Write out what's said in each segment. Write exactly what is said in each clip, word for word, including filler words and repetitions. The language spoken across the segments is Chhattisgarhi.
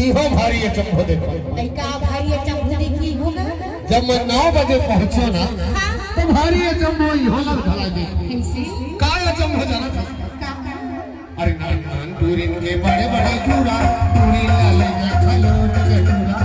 इहो भारी अचंभो देखो। अई का भारी अचंभो देखी होगा? जब मैं नौ बजे पहुंचो ना, हाँ। तो भारी अचंभो इहो लग खड़ा दे। कैसे? का अचंभो जाना था? का? अरे नान नान टूरिन के बड़े बड़े चूड़ा, टूरी ला ले जा खलोट के टूरा।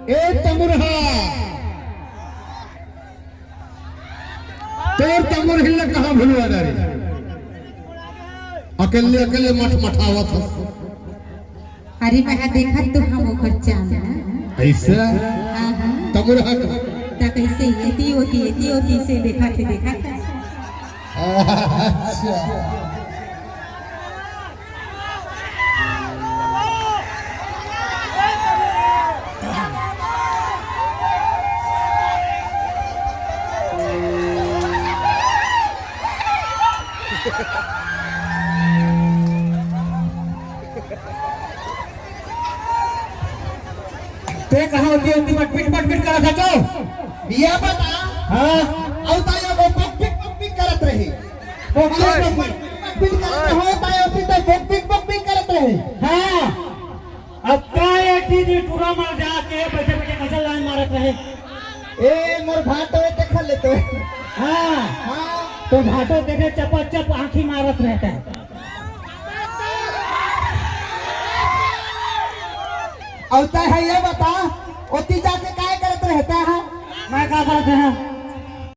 ए तमुरहा, तोर तमुरहिन ला कहाँ भुलवा डारे? अकेले अकेले मठ मठावत हस। अरे मैं देखत तो हम ओकर चाल ना। ऐसा? हाँ, हाँ। तमुरहा का? त कैसे एती ओती, एती ओती से देखत हे, देखत हे। अच्छा। ते कहाँ होती होती मटपिट मटपिट करत हचो? ये बता। हाँ। अउ ताया वो बकपिक बकपिक करत रही। बकपिक बकपिक। मटपिट करत हो ताया होती तो बकपिक बकपिक करत रही। हाँ। अब का ये टीवी टूरा मर जाके बैठे बैठे नजर लाइन मारत रहे। ए मोर भाटो ए देखा ले तो। हाँ। हाँ। तो भाटो देखे चपा चप आँखी मारत रहता है। अउ तैं ह ये बता, ओती जाके काय करत रहता है? मैं का करत रहे?